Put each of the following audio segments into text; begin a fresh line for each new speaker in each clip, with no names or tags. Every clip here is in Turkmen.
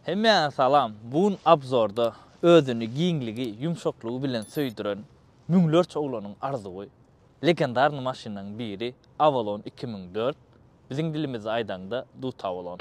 Hemmäňe salam! Bu gün obzorda özüni giňligi, ýumşaklygy bilen söýdüren müňlerçe oglanyň arzuwy, legendarnyý maşynlaryň biri Avalon 2004, biziň dilimizde aýdaňda Dut Avalon.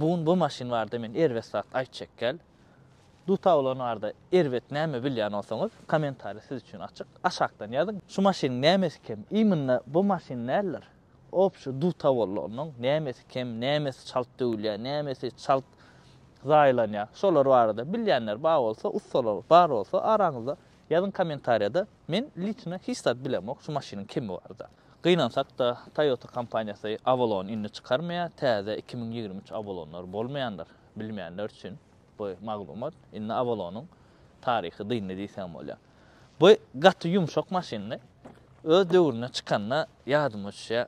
Bu gün bu maşyn barada men erbet zat aýtjak däl. Duta bolan barada erbet näme bilýän bolsaňyz kommentariý siz üçin açyk. Aşakdan ýazyň. Şu maşynyň nämesi kem? Imенно bu maşyn däldir. Obşi duta boldy onuň. Nämesi kem, nämesi çalt döwülýär, nämesi çalt zaýalanýar. Şolar barada bilýänler bar bolsa, ussalar bar bolsa araňyzda ýazyň kommentariýada. Men liçno hiç zat bilemok şu maşynyň kemi barada. Gynansak-da Toyota kompaniýasy Avalon indi çykarmaýar. Täze 2023 Avalonlar bolmaýandyr. Bilmeýänler üçin bu maglumat. Indi Avalonyň taryhy dyndy diýseň bolýar. Bu gaty ýumşak maşyndy. Öz döwründe çykanda ýadyma düşýär.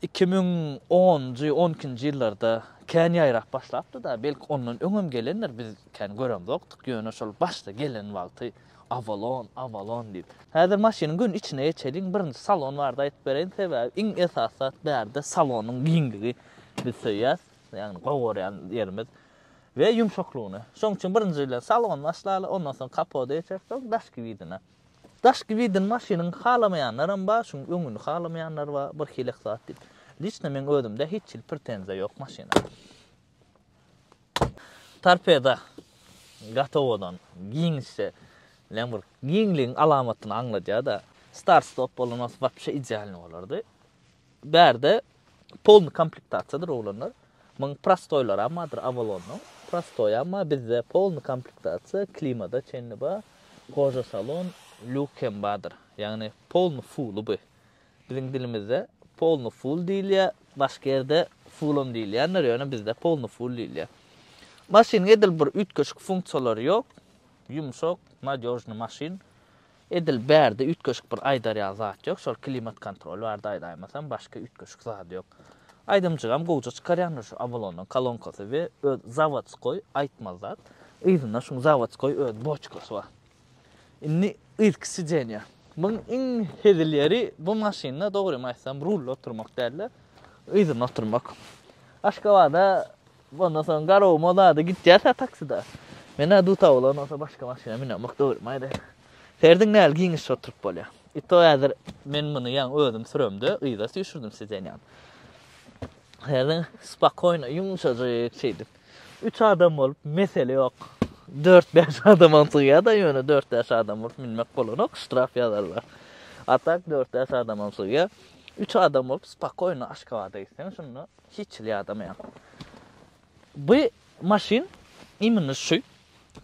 2010-njy, 12-nji ýyllarda kän ýaýrap başlapdy-da, belki ondan öňem gelendir, biz kän göremzokdyk, ýöne şol başda gelen wagty Avalon, Avalon diýip. Häzir maşynyň göni içine geçeliň, birinji salon barada aýdyp bereýin, sebäbi iň esasy zat bärde salonyň giňligi biz söýýäs, ýagny gowy görýän ýerimiz we ýumşaklygyny. Şonuň üçin birinji bilen salon başlaly, ondan soň kapoda geçeris, soň daşky widine. Daşky widini maşynyň halamaýanlaram bar, şuň öňüni halamaýanlar bar, bir hilek zat diýip. Liçno meň özümde hiç hili pretenziýa ýok maşyna. Torpeda gaty owadan, giňişje, bilen bir giňligiň alamatyny aňladýar-da. Start stop bolan bolsa wapşe idealny bolardy. Bärde polny komplektasiýadyr oglanlar. Muň prostoýlaram bardyr Avalonyň. Prostoýam bar bizde polny komplektasiýa klimada çenli bar. Koža salon, lýuk hem bardyr. Ýagny polny fuly bu. Biziň dilimizde polny ful diýilýär, başga ýerde fulam diýilýändir, ýöne bizde polny ful diýilýär. Maşynyň edil bir üýtgeşik funksiýalary ýok. Ýumşak, nadýožnyý maşyn. Edil bärde üýtgeşik bir aýdar ýaly zat ýok. Şol klimat kontrol barada aýdaýmasam başga üýtgeşik zady ýok. Aýdymjygam gowja çykarýandyr şu Avalonyň kolonkasy we öz zawodskoý aýtmaly zat. Yzynda şuň zawodskoý öz boçkasy bar. Indi yzky sidenýa. Muň iň hezil ýeri bu maşynda dogrymy aýtsam rulda oturmak dälde yzynda oturmak. Aşgabada Ondan soň Garaguma zada gitýäs-ä taksida. Men-ä duta bolan bolsa başga maşyna münemok dogrymy aýdaýyn. Serdiň näl giňiş oturyp bolýar. I to häzir men muny ýaňy özüm süremde yza süýşürdim sidenýany. Serdiň spakoýno ýumşajyk şeýdip. Üç adam bolup mesele ýok. Dört-bäş adamam sygýar-da ýöne dört-bäş adam bolup münmek bolanok ştraf ýazarlar. A tak dört-bäş adamam sygýar. Üç adam bolup spakoýno Aşgabada gitseň şunda Hiç hili ýadamaýan. Bu maşyn imенно şu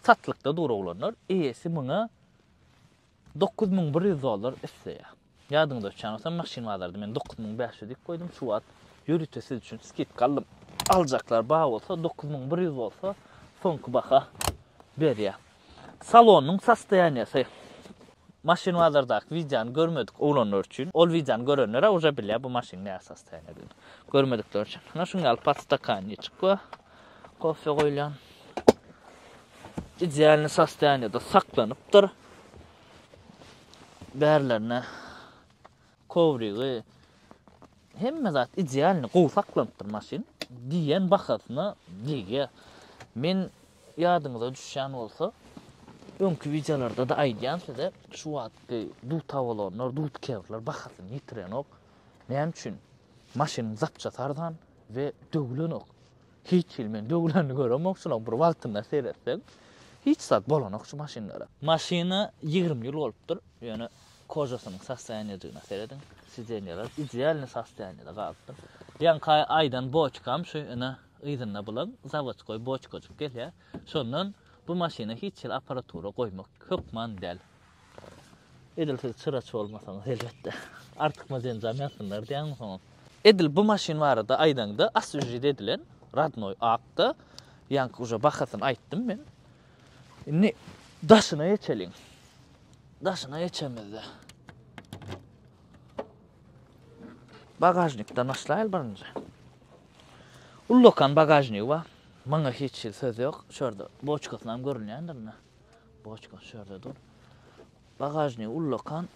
satlykda dur oglanlar. Eýesi muňa 9100 dollar isleýär. Ýadyňyza düşýän bolsa maşyn bazarda men 9500 diýip goýdum. Şu wagt ýörite siz üçin skidka aldym. Aljaklar bar bolsa 9100 bolsa soňky baha berýär. Salonyň sostoýaniýasy. Maşyn bazardaky wideony görmedik oglanlar üçin, ol wideony görenler-ä uje bilýär bu maşynyň näme sostoýaniýadygyny. Görmedikler üçin. Ana şuň ýaly podstakanniçik bar. Kofe goýulýan. Idealny sostoýaniýada saklanypdyr. Bärlerine kowrigi Hemme zat idealny gowy saklanypdyr maşyn diýen bahasyna degýär. Men ýadyňyza düşýän bolsa öňki wideolarda-da aýdýan size şu wagtky dut awalanlar, dut kewrler bahasyny ýitirenok. Näme üçin? Maşynyň zapçasy arzan we döwlenok. Hiç hili men döwlenini göremok şulaň bir wagtynda seretseň hiç zat bolanok şu maşynlara. Maşyna 20 ýyl bolupdyr, ýöne kožasynyň sostoýaniýajygyna serediň, sidenýalar idealnyý sostoýaniýada galypdyr. Ýaňky aýdan boçkam şu ine yzynda bulaň zawodskoý boçkajyk gelýär. Şondan bu maşyna hiç hili apparatura goýmak hökman däl. Edil siz çyraçy bolmasaňyz elbetde. Artykmaç enjam ýazsynlar diýýäňmi soňam. Edil bu maşyn barada aýdaňda oswežit edilen radnoý akda ýaňky uje bahasyny aýtdym men. Indi daşyna geçeliň. Daşyna geçemizde. Bagažnikden başlaýaly birinji. Ullakan bagažnigi bar. Maňa hiç hili söz ýok. Şu ýerde boçkasynam görünýändir indi. Boçka şu ýerde dur. Bagažnigi ullakan.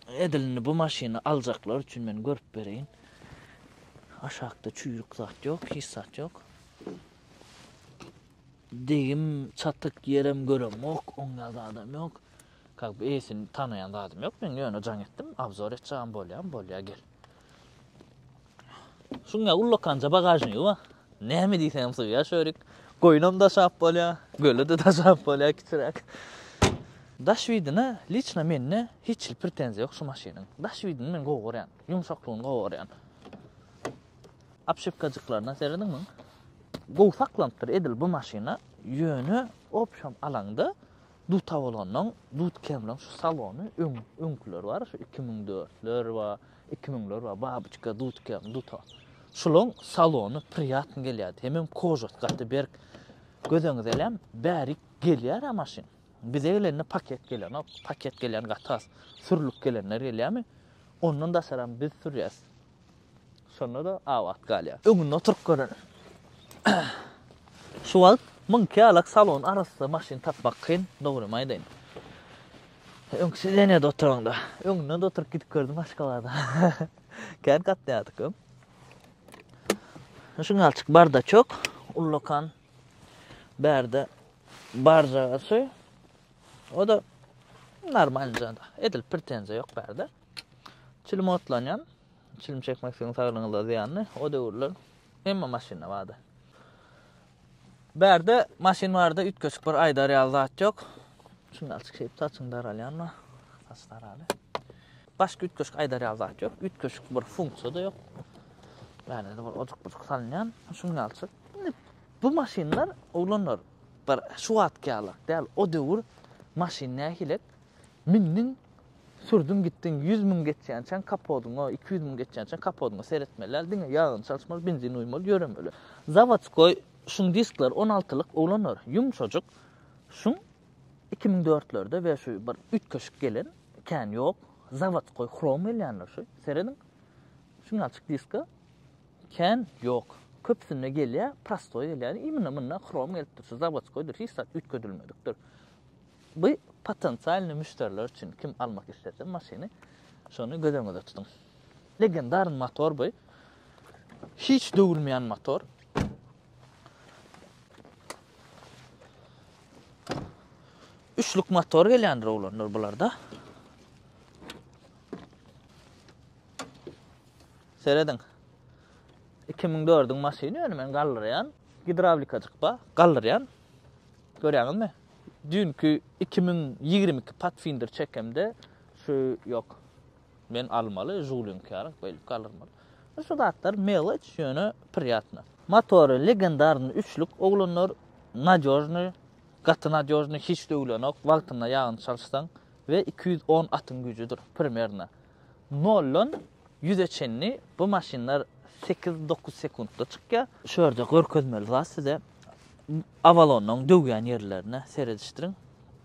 Edil indi bu maşyny aljaklar üçin men görüp bereýin. Aşakda çüýrük zat ýok, hiç zat ýok. Degim, çatyk ýerem göremok, oň ýaly zadam ýok. Kak bu eýesini tanaýan zadym ýok. Men ýöne jaň etdim, obzor etjegem bolýam, bolýa gel. Şuňa ullakanja bagažnigi bar. Näme diýseňem sygýar şörik. Goýunam daşap bolýar, göle-de daşap bolýar kiçiräk. Daş widine liçno mende hiç hili pretenziýa ýok şu maşynyň. Daş widini men gowy görýän. Ýumşaklygyny gowy görýän. Obşipkajyklaryna serediň muň. Gowy saklanypdyr edil bu maşyna. Ýöne obşam alaňda duta bolandan dut kemleň şu salony öň öňküler bar şu 2004-ler bar. 2000-ler bar, babyçka, dudka, duta. Şulaň salony priýatny gelýärdi. Hemem kožasy gaty berk. Gözeňiz elem bärik gelýär-ä maşyn. Bize gelende paket gelenok. Paket gelýän gaty az. Sürlük gelenler gelýärmi? Ondan daşaram biz sürýäs. Şonda-da abat galýar. Öňünde oturyp gören. Şu wagt müňki ýalak salon arassa maşyn tapmak kyn, dogrymy aýdaýyn. Öňki sidenýada oturaňda. Öňünden-de oturyp gidip gördüm Aşgabada. Kän gatnaýardyk öň. Şuň ýalyçyk bardaçok, ullakan. Bärde barjagasy. O-da normalnyja. Edil pretenziýa ýok bärde. Çilim otlanýan. Çilim çekmek siziň saglygyňyza zyýanly. O döwürler hemme maşynda bardy. Bärde maşyn barada üýtgeşik bir aýdar ýaly zat ýok. Şuny açyk şeýdip saçyň daralýanmy? Saç daraly. Başga üýtgeşik aýdar ýaly zat ýok. Üýtgeşik bir funksiýa-da ýok. Bärde bir ojuk-bujuk salynýan. Şuny açyk. Indi bu maşynlar oglanlar bir şu wagtky ýalak däl. O döwür maşyn nähilek? Mindiň Sürdüň gitdiň 100 müň geçýänçäň kapodyňa, 200 müň geçýänçäň kapodyňa seretmeli däl, diňe ýagyny çalyşmaly, benzin guýmaly, ýöremeli. Zawodskoý şuň diskleri on altylyk oglanlar, ýumşajyk. Şuň 2004-lerde we şu bir üýtgeşik gelen kän ýok. Zawodskoý hrom gelýänler şu. Serediň. Şuň ýalyçyk diska kän ýok. Köpüsinde gelýär, prostoý gelýär. Imенно munda hrom gelipdir. Şu zawodskoýdyr, hiç zat üýtgedilmedikdir. Bu potensialnyý müşderiler üçin kim almak islese maşyny şony göz öňünde tutuň. Legendarny motor bu. Hiç döwülmeýän motor. Üçlük motor gelýändir oglanlar bularda. Serediň. 2004-iň maşyny ýöne men galdyrýan. Gidrawlikajyk bar, galdyrýan. Görýäňizmi? Düýnki 2022 Pathfinder çekemde şu ýok. Men almaly, Žiguliňki ýaly beýlip galdyrmaly. Şu zatlar meloç, ýöne priýatno. Motory legendarnyý üçlük oglanlar nadýožnyý, gaty nadýožnyý, hiç döwlenok, wagtynda ýagyny çalyşsaň we 210 atyň güýjüdir primerno. Noldan ýüze çenli bu maşynlar sekiz-dokuz sekuntda çykýar. Şu ýerde görkezmeli zat size Avalonyň döwýän ýerlerine seredişdiriň.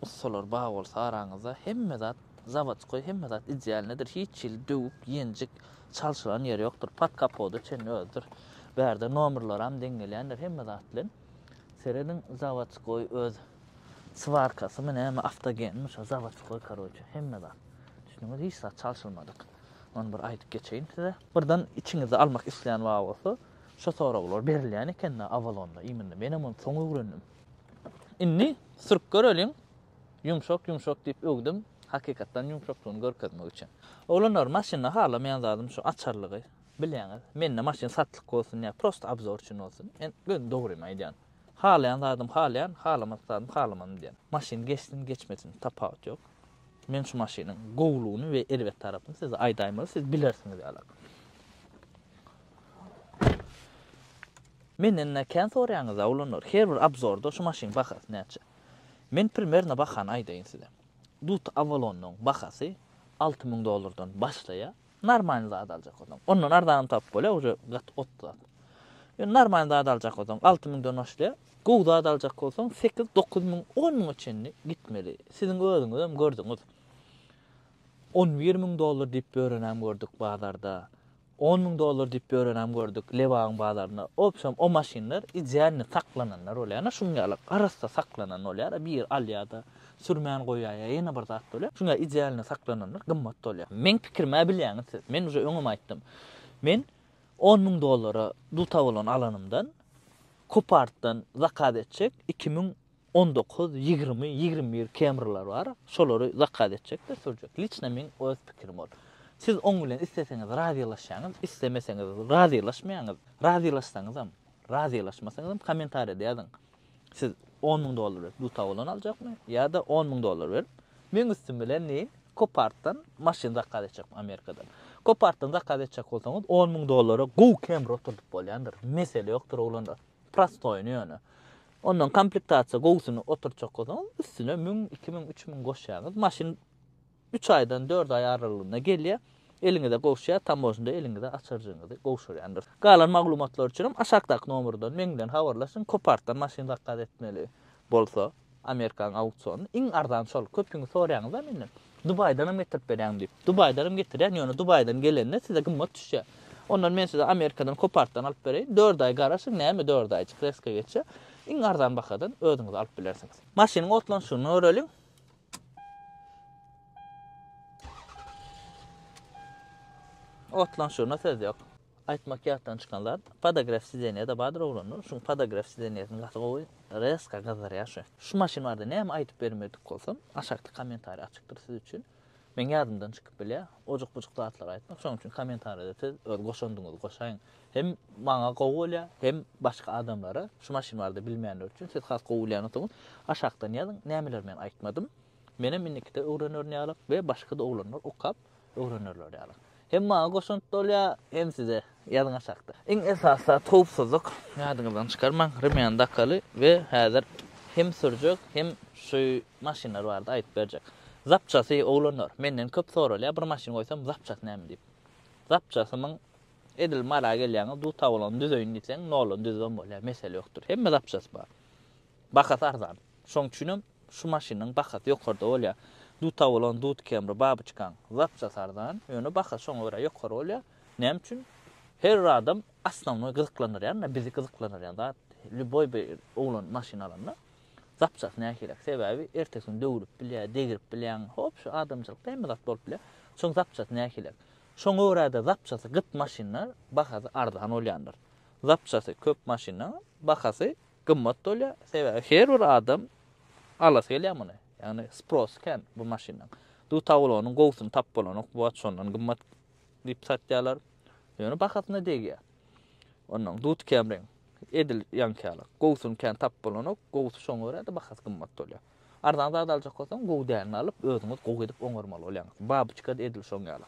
Ussalar bar bolsa araňyzda hemme zat zawodskoý hemme zat idealnydyr. Hiç hili döwük, ýenjik, çalşylan ýeri ýokdur. Pod kapoda çenli özüdir. Bärde nomerlaram deň gelýändir hemme zat bilen. Serediň zawodskoý öz swarkasymy näme awtogenmi şo zawodskoý karoçe hemme zat. Düşündiňiz hiç zat çalşylmadyk. Ony bir aýdyp geçeýin size. Birden içiňizde almak isleýän bar bolsa şo soraglar berilýän ekende Avalonda imенно menem ony soň öwrendim. Indi sürüp göreliň. Ýumşak ýumşak diýip öwdüm. Hakykatdan ýumşaklygyny görkezmek üçin. Oglanlar maşynda halamaýan zadym şu açarlygy. Bilýäňiz, mende maşyn satlyk bolsun ýa prosto obzor üçin bolsun. Men göni dogrymy aýdýan. Halaýan zadym halaýan, halamadyk zadym halamadym diýen. Maşyn geçsin geçmesin tapawut ýok. Men şu maşynyň gowulygyny we erbet tarapyny size aýdaýmaly, siz bilersiňiz ýalak. Menden nä kän soraýaňyz-a oglanlar, her bir obzorda şu maşynyň bahasy näçe? Men primerno bahany aýdaýyn size. Dut Avalon-nyň bahasy 6000 dollardan başlaýar. Normalny zat aljak bolsaň. Ondan arzanyny tapyp bolýar, uje gaty ot zat. Ýöne normalny zat aljak bolsaň 6000-den başlaýar. Gowy zat aljak bolsaň 8, 9000, 10 müňe çenli gitmeli. Siziň özüňizem gördüňiz. 11 müň dollar diýip ýörenem gördük bazarda. On müň dollar diýip ýörenem gördük Lebabyň bazarynda. Obşem o maşynlar idealny saklananlar bolýar. Ana şuň ýaly arassa saklanan bolýar. Biri alýar-da sürmän goýýar ýa ýene bir zat bolýar. Şuň ýaly idealny saklananlar gymmat bolýar. Meň pikirim-ä bilýäňiz siz. Men uje öňem aýtdym. Men on müň dollara Dutabolon alanymdan Copartdan zakaz etjek 2000 19, 20, 21 Camrylar bar. Şolary zakaz etjek-de sürjek. Liçno meň öz pikirim ol. Siz oň bilen isleseňiz razylaşýaňyz, islemeseňiz razylaşmaýaňyz. Razylaşsaňyzam, razylaşmasaňyzam kommentariýada ýazyň. Siz on müň dollar berip duta bolan aljakmy ýa-da on müň dollar berip meň üstüm bilen diýin Copartdan maşyn zakaz etjekmi Amerikadan. Copartdan zakaz etjek bolsaňyz on müň dollara gowy Camry oturdyp bolýandyr. Mesele ýokdur oglanlar. Prostoýyny ýöne. Ondan komplektasiýa gowusyny oturtjak bolsaňyz, üstüne müň, 2000, 3000 goşýaňyz. Maşyn 3 aýdan 4 aý aralygynda gelýär. Eliňize gowşýar, tamožnda eliňize açarjygyňyzy gowşurýandyr. Galan maglumatlar üçin hem aşakdaky nomerden meň bilen habarlaşyň. Copartdan maşyn zakaz etmeli bolsa, Amerikanyň auksiony iň arzan şol. Köpüňiz soraýaňyz-a menden. Dubaýdanam getirip berýäňmi diýip. Dubaýdanam getirýän, ýöne Dubaýdan gelende size gymmat düşýär. Ondan men size Amerikadan Copartdan alyp bereýin. Dört aý garaşyň, näme dört aýjyk reska geçýär. Iň arzan bahadan özüňiz alyp bilersiňiz. Maşynyň otlanyşyny göreliň. Otlanyşygyna söz ýok. Aýtmak ýatdan çykan zat, podogref sidenýa-da bardyr oglanlar, şuň podogref sidenýasyny gaty gowy rezka gyzdyrýar şu. Şu maşyn barada näme aýdyp bermedik bolsam, aşakda kommentariý açykdyr siz üçin. Meň ýadymdan çykyp bilýär, ojuk-bujuk zatlary aýtmak, şonuň üçin kommentariýada siz öz goşandyňyzy goşaýyň. Hem maňa gowy bolýar, hem başga adamlara, şu maşyn barada bilmeýänler üçin, siz has gowy bilýän bolsaňyz, aşakdan ýazyň, nämeleri men aýtmadym. Menem indikide öwrenerin ýalyk we başga-da oglanlar okap öwrenerler ýalyk. Hem maňa goşant bolýar, hem size. Ýazyň aşakda. Iň esasy zat howpsuzlyk. Ýadyňyzdan çykarmaň, remýan dakaly we häzir hem sürjek, hem şu maşynlar barada aýdyp berjek. Zapçasy oglanlar, menden köp soralýar, bir maşyn goýsam zapçasy näme diýip. Zapçasymyň edil Mara gelýäňiz, duta bolany düzeýin diýseň, noldan düzübem bolýar, mesele ýokdur. Hemme zapçasy bar. Bahasy arzan. Şoň üçinem şu maşynyň bahasy ýokarda bolýar. Duta bolan dut kemri babyçkaň zapçasy arzan, ýöne bahasy şoňa görä ýokary bolýar. Näme üçin? Her bir adam osnownoý gyzyklandyrýan, bizi gyzyklandyrýan zat, lýuboý bir oglan maşyn alanda zapçasy nähilek. Sebäbi ertesi gün döwülip bilýär, degrip bilýäň. Hop şu adamçylykda hemme zat bolup bilýär. Şoň zapçasy nähilek. Şoňa görä-de zapçasy gyt maşynlar bahasy arzan bolýandyr. Zapçasy köp maşynlaň bahasy Gymmat bolýar. Sebäbi her bir adam alasy gelýär muny. Ýagny spros kän bu maşynyň. Dutawulonyň gowusyny tap bolanok bu wagt şondan gymmat diýip satýarlar. Ýöne bahasyna degýär. Ondan dut Camry edil ýaňky ýaly. Gowusyny kän tap bolanok. Gowusy şoňa görä-de bahasy gymmat bolýar. Arzan zat aljak bolsaň gowy dälini alyp özüňiz gowy edip oňarmaly bolýaňyz. Babyçka-da edil şoň ýaly.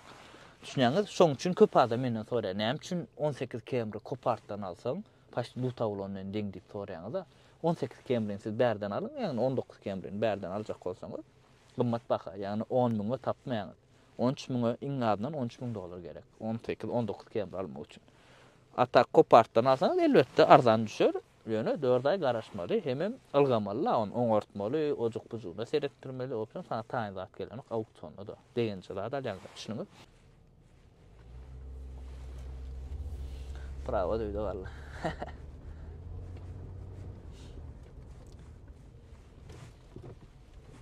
Düşünýäňiz? Şoň üçin köp adam menden soraýar. Näme üçin 18 Camry Copartdan alsaň Paşt duta bolan bilen deň diýip soraýaňyza, 18 Camry-ni siz bärden alyň, ýagny 19 Camry-ni bärden aljak bolsaňyz, gymmat baha, ýagny on müňe tapmaýaňyz. On üç müňe iň azyndan on üç müň dollar gerek, on sekiz, on dokuz Camry almak üçin. A tak Copartdan alsaňyz elbetde arzan düşer, ýöne dört aý garaşmaly, hemem ylgamaly-la, ony oňartmaly, ojuk-bujugyna seretdirmeli, obşem saňa taýyn zat gelenok auksionda-da, degenje zat alýaňyz, düşündiňiz? Prawa öýde galdy.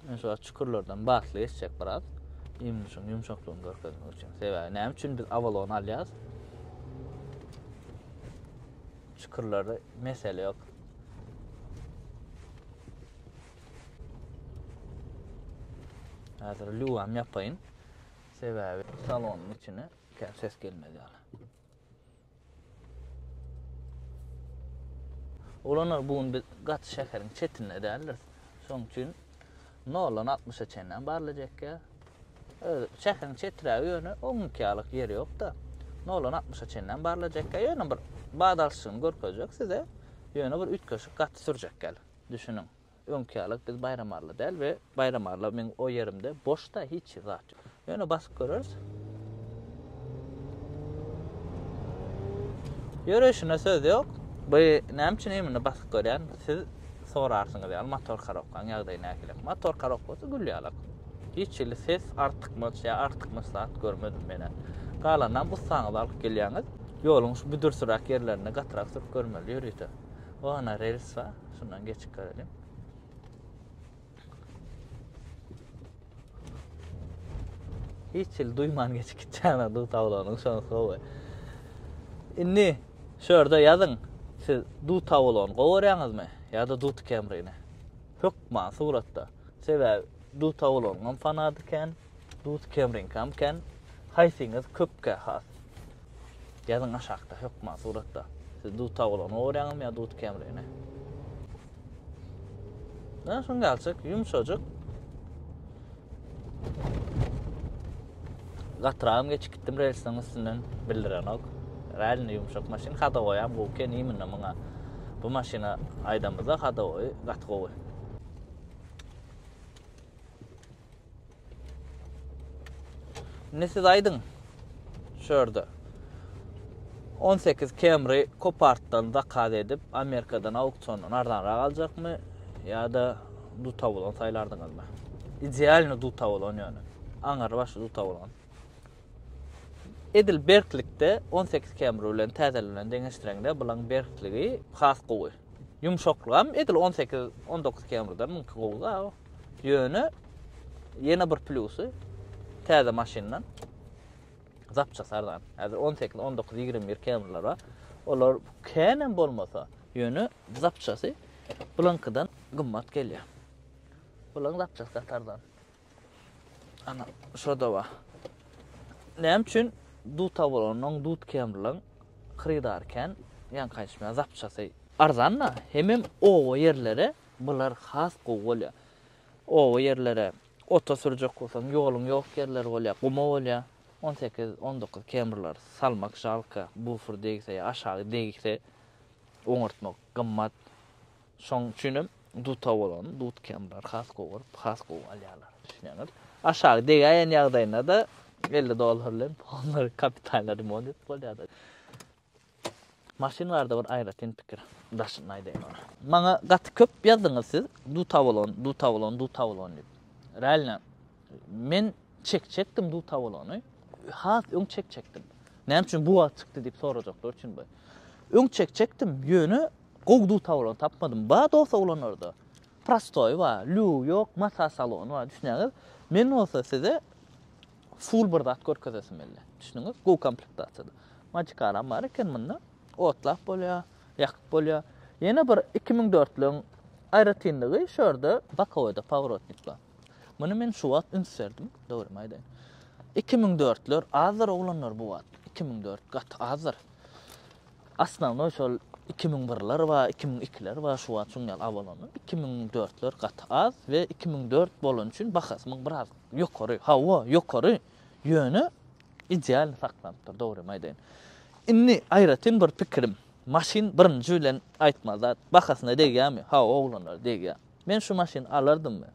Men şu çukurlardan batly geçjek biraz. Ýumşuň ýumşaklygyny görkezmek üçin. Sebäbi näme üçin biz Avalon alýarys? Çukurlarda mesele ýok. Häzir lýugam ýapaýyn. Sebäbi salonyň içine kän ses gelmez ýaly. Oglanlar bu gün biz gaty şäheriň çetinde däldiris. Şonuň üçin noldan altmyşa çenlem barlajak ýa. Öz şäheriň çeträgi ýöne oňunky ýalyk ýeri ýok-da. Noldan altmyşa çenlem barlajak ýa. Ýöne bir bat alşygyny görkezjek size. Ýöne bir üýtgeşik gaty sürjek ýaly. Düşüniň. Öňki ýaly biz Baýramarly däl we Baýramarly meň o ýerimde boşda hiç zat ýok. Ýöne basyp göreris. Ýöreýşine söz ýok. Bu näme üçin imini basyp görýän? Siz sorarsyňyz ýaly motor korobkaň ýagdaýy nähili? Motor korobkasy gül ýalak. Hiç hili ses artykmaç ýa artykmaç zat görmedim men-ä. Galanynam ussaňyzy alyp gelýäňiz. Ýoluň şu büdürsüräk ýerlerinde gatyrak sürüp görmeli ýörite. O ana rels bar. Şundan geçip göreliň. Hiç hili duýman geçip gitýän dut awlanyň şonusy gowy. Indi şu ýerde ýazyň. Siz dut awlany gowy görýäňizmi ýa-da dut Camry-ni? Hökman suratda. Sebäbi dut awlanyňam fanady kän, dut Camry-niňkam kän. Haýsyňyz köpkä has? Ýazyň aşakda hökman suratda. Siz dut awlany gorýaňyzmy ýa dut Camry-ni? Näme şuň ýalyjyk, ýumşajyk. Gatyragam geçip gitdim relsiniň üstünden bildirenok. Realny ýumşak maşyn, hadowoýam gowy eken imенно muňa. Bu maşyna aýdamyzda hadowoýy gaty gowy. Indi siz aýdyň. Şu ýerde 18 Camry Copartdan zakaz edip, Amerikadan auksiondan arzanrak aljakmy ýa-da duta bolan saýlardyňyzmy? Idealny duta bolan ýöne. Aňyr başy duta bolan. Edil berklikde 18 Camry bilen täzeli bilen deňeşdireňde bulaň berkligi has gowy. Ýumşaklygam edil 18 19 Camrydan muňky gowy da. Ýöne ýene bir plýusy täze maşyndan zapças arzan. Häzir 18, 19, 21 Camrylar bar. Olar känem bolmasa, ýöne zapçasy bulaňkydan gymmat gelýär. Bulaň zapçasy gaty arzan. Ana, şo-da bar. Näme üçin duta bolanyň, dut Camrylaryň hyrydary kän, ýaňky aýdyşym ýaly zapçasy arzan-da, hemem oba ýerlere Bular has gowy bolýar. Oba ýerlere ota sürjek bolsaň ýoluň ýok ýerleri bolýar, guma bolýar. 18, 19 Camrylar salmak žalka, bufer degse ýa aşagy degse oňartmak gymmat. Şoň üçinem duta bolan dut Camrylar has gowy bolup, has gowy alýarlar. Düşünýäňiz? Aşagy degäýen ýagdaýynda-da 50 dollar bilen polny kapitalny remont edip bolýar. Maşyn barada bir aýratyn pikir. Daşynda aýdaýyn ony. Maňa gaty köp ýazdyňyz siz duta bolon, duta bolon, duta bolon diýip. Realno men çekjekdim duta bolony. Has öň çekjekdim. Näme üçin bu wagt çykdy diýip sorajaklar üçin bu. Öň çekjekdim, ýöne gowy duta bolany tapmadym. Bar dost oglanlarda. Prostoý bar, lýugy ýok, mata salony bar, düşünýäňiz? Men bolsa size full bir zat görkezesim geldi. Düşündiňiz? Gowy komplektasiýada. Majikaram bar eken munda. Otlap bolýar, ýakyp bolýar. Ýene bir 2004-ligiň aýratynlygy şu ýerde bokowoýda powrotnik bar. Muny men şu wagt üns berdim, dogrymy aýdaýyn. 2004-ler azdyr oglanlar bu wagt. 2004 gaty azdyr. Osnownoý şol 2001-ler bar, 2002-ler bar şu wagt şuň ýaly Avalonlar. 2004-ler gaty az we 2004 bolany üçin bahasy muň biraz ýokary. Hawa, ýokary. Ýöne Idealny saklanypdyr dogrymy aýdaýyn. Indi aýratyn bir pikirim. Maşyn birinji bilen aýtmaly zat bahasyna degýärmi? Hawa oglanlar degýär. Men şu maşyny alardymmy?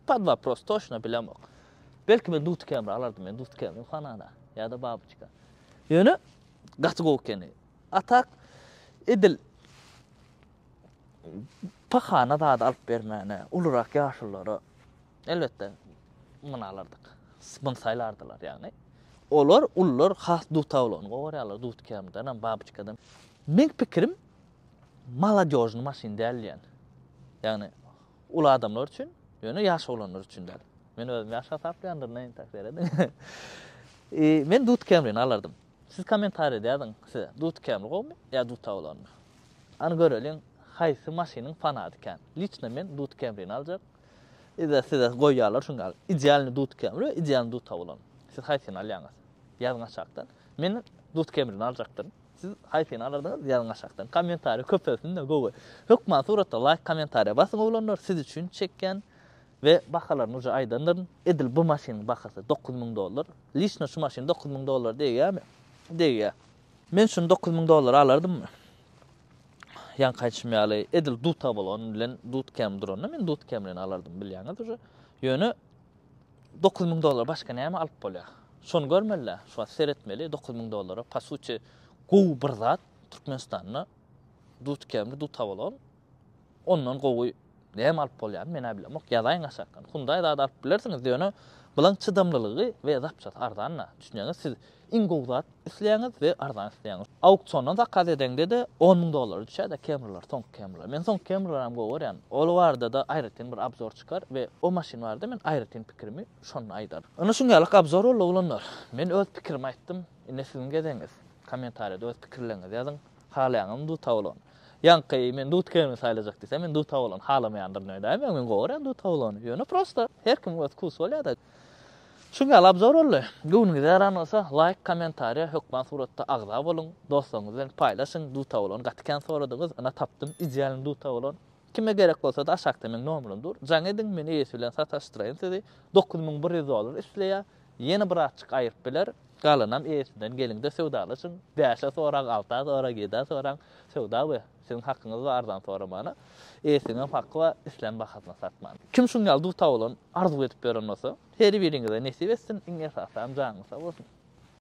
Pod wopros toçno bilemok. Belki men Dut Camry alardym men Dut Camry fanana ýa-da babuçka. Ýöne gaty gowy ekeni. A tak edil pahana zady alyp bermäne ulurak ýaşululara Elbetde, muny alardyk. Muny saýlardylar, ýagny. Olar, ulular has duta bolany gowy görýärler, dut kemdenem, babyçkadan. Meň pikirim, molodýožnyý maşyn däl diýen. Ýagny, uly adamlar üçin, ýöne ýaş oglanlar üçin däl. Men özüm ýaş hasaplaýandyryn, entek serediň. Men dut Camry-ni alardym. Siz kommentariýada ýazyň, size dut Camry gowumy ýa duta bolanymy? Hany göreliň, haýsy maşynyň fanady kän. Liçno men dut Camry-ni aljak. Ide size goýýarlar şuň ýaly. Idealny dut Camry we idealny dut Avalon. Siz haýsyny alýaňyz? Ýazyň aşakdan. Men dut Camryny aljakdyryn. Siz haýsyny alardyňyz? Ýazyň aşakdan. Kommentariý köpelsin-de gowy. Hökman suratda laýk kommentariýa basyň oglanlar siz üçin çekýän we bahalaryny uje aýdandyryn. Edil bu maşynyň bahasy 9000 dollar. Liçno şu maşyn 9000 dollar degýärmi? Degýär. Men şuny 9000 dollara alardymmy? Ýaňky aýdyşym ýaly edil dut Avalon bilen dut Camry duranda men dut Camryny alardym bilýäňiz uje. Ýöne 9000 dollar başga näme alyp bolýar? Şony görmeli-dä, şu wagt seretmeli 9000 dollara po suti gowy bir zat Türkmenistanda dut Camry, dut Avalon ondan gowy näme alyp bolýany men-ä bilemok. Ýazaýyň aşakdan. Hyundai zat alyp bilersiňiz, ýöne bulaň çydamlylygy we zapçasy arzan-da. Düşünýäňiz, siz iň gowy zat isleýäňiz we arzan isleýäňiz. Auksiondan zakaz edeňde-de 10 müň dollara düşýär-de Camrylar, soňky Camrylar. Men soňky Camrylaram gowy görýän. Ol barada-da aýratyn bir obzor çykar we o maşyn barada men aýratyn pikirimi şonda aýdaryn. Ine şuň ýalyk obzor boldy oglanlar. Men öz pikirimi aýtdym. Indi siziň gezegiňiz. Kommentariýada öz pikirleriňizi ýazyň. Halaýaňyzmy dut Avalony? Ýaňky men dut Camry saýlajak diýsem, men dut Avalony halamaýandyryn öýdäýmäň, men gowy görýän dut Avalony. Ýöne prosta her kimiň öz wkusy bolýar-da. Şuň ýaly obzor boldy. Göwnüňize ýaran bolsa laýk, kommentariýa, hökman suratda agza boluň, dostlaryňyz bilen paýlaşyň, dut Avalony gaty kän soradyňyz, ynha tapdym idealny dut Avalon. Kime gerek bolsada aşakda meň nomerim dur. Jaň ediň men eýesi bilen sataşdyraýyn sizi. 9100 dollar isleýär. Ýene birazçyk aýyryp biler. Galanam eýesinden geliňde söwdalaşyň. Bäşe soraň, alta soraň, ýedä soraň. Söwda we siziň hakyňyz bar arzan soramana. Eýesiniňem haky bar islän bahasyna satmana. Kim şuň ýaly duta bolan arzuw edip ýören bolsa, her biriňize nesip etsin, iň esasam janyňyz sag bolsun.